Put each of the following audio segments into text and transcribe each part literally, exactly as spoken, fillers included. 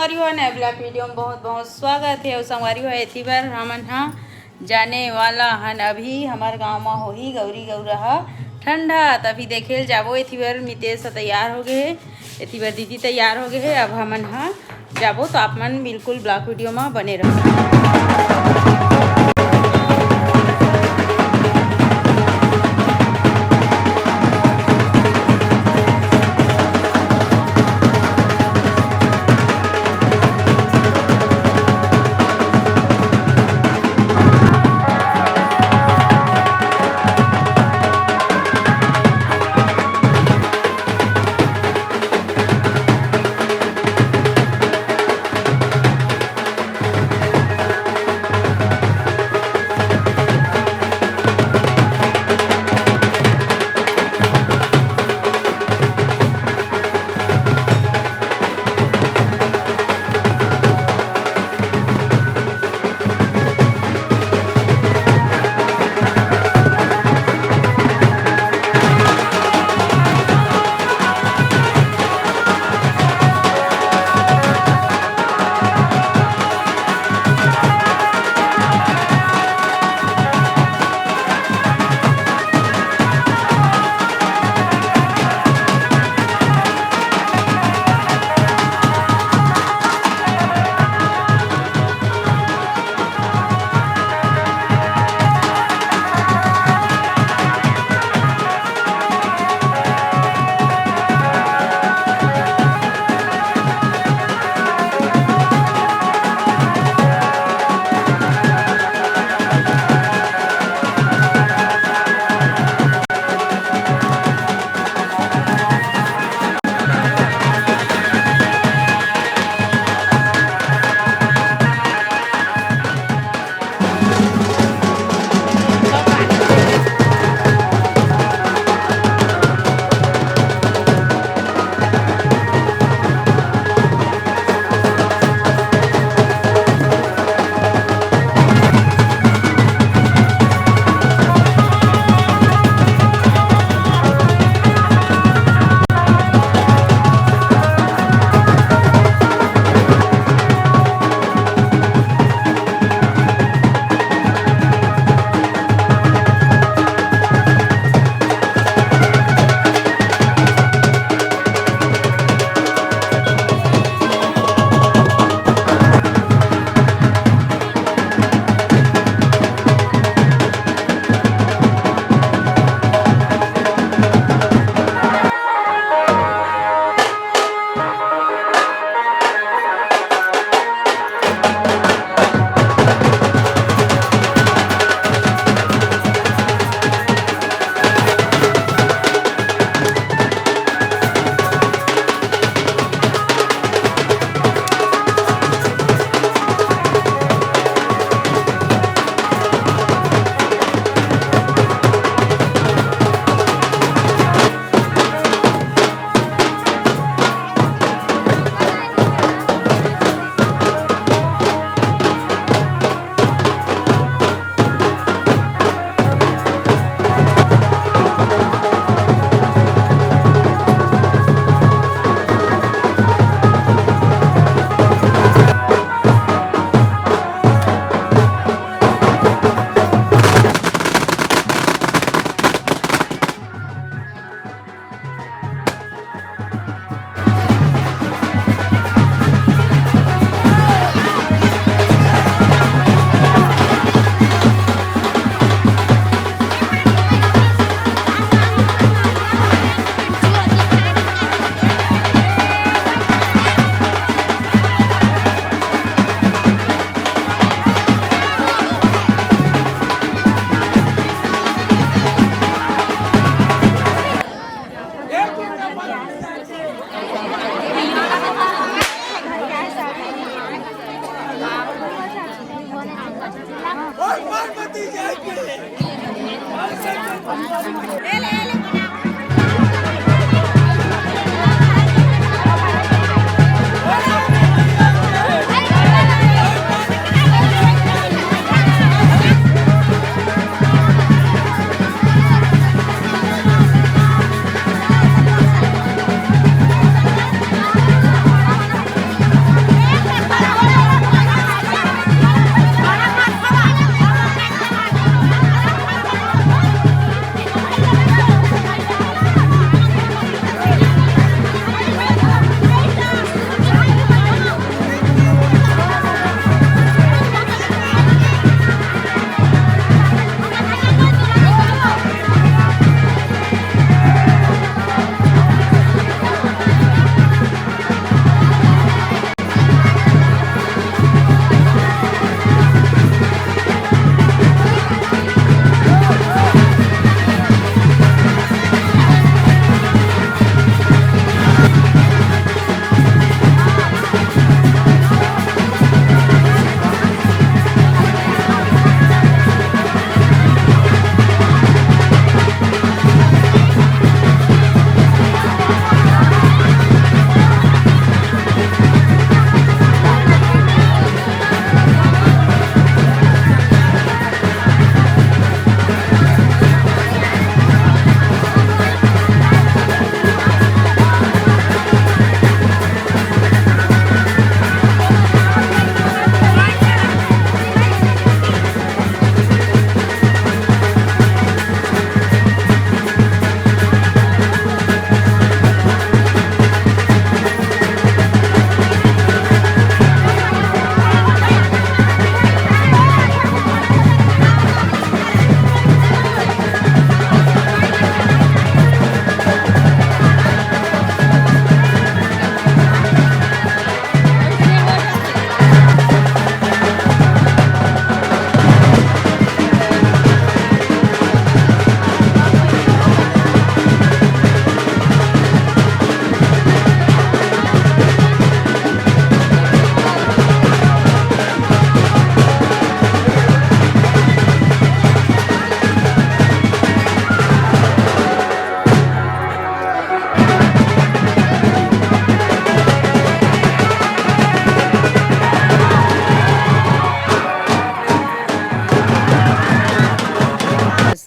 संगवारी हो, नए ब्लॉग वीडियो में बहुत बहुत स्वागत है। अउ संगवारी हो, एती बर हमन ह जाने वाला हन, अभी हमर गांव म होही गौरी गौरा ह ठंडा, तभी देखे ल जाबो। एती बर मितेश ह तैयार हो गए हे, एती बर दीदी तैयार हो गए हे। अब हमन ह जाबो, तो आप मन बिल्कुल ब्लॉग वीडियो म बने रहो।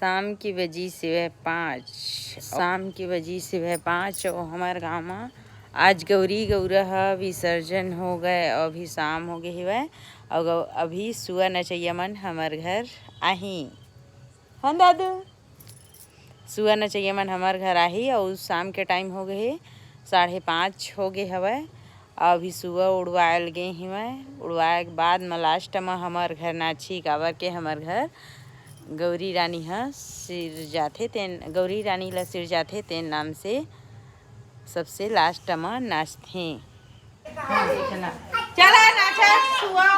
शाम के बजिस हवय पाँच। शाम के बजिस हवय पाँच, अउ हमर गाँव म आज गौरी गौरा ह विसर्जन हो गए, अउ अभी शाम हो गे हवय, अउ गौ-, अभी सुआ नचइया मन हमर घर आही। हन दादू, सुआ नचइया मन हमर घर आही, अउ शाम के टाइम हो गे हे, साढ़े पाँच हो गे हवय। अभी सुआ उड़वायल गे हिवय, उड़वाए के बाद म लास्ट म हमर घर नाचही, काबर के हमर घर गौरी रानी ह सिरजाथे, तेन गौरी रानी ल सिरजाथे, तेन नाम से सबसे लास्ट म नाचथे। चला, चला नाचा सुआ।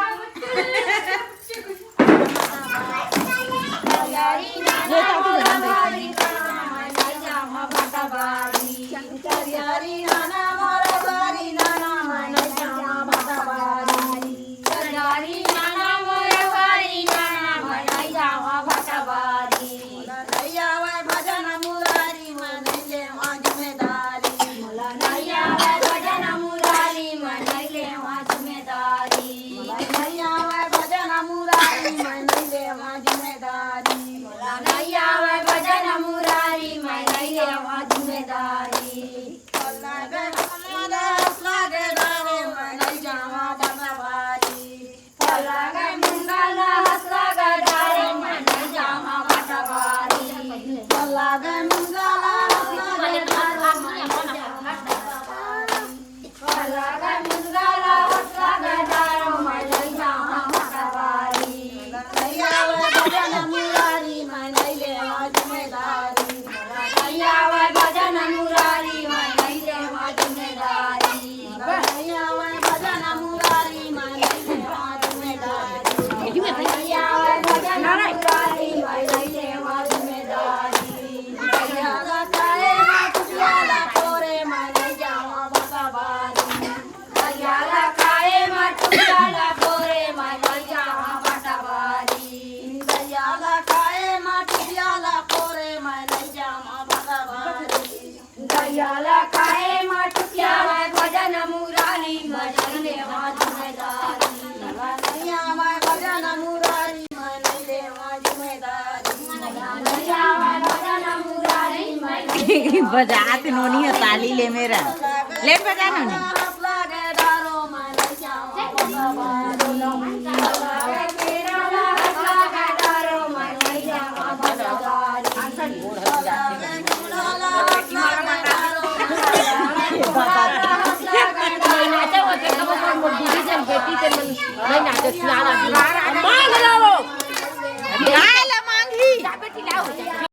बजात नोनी ह ताली ले मेरा। ले बजा नोनी।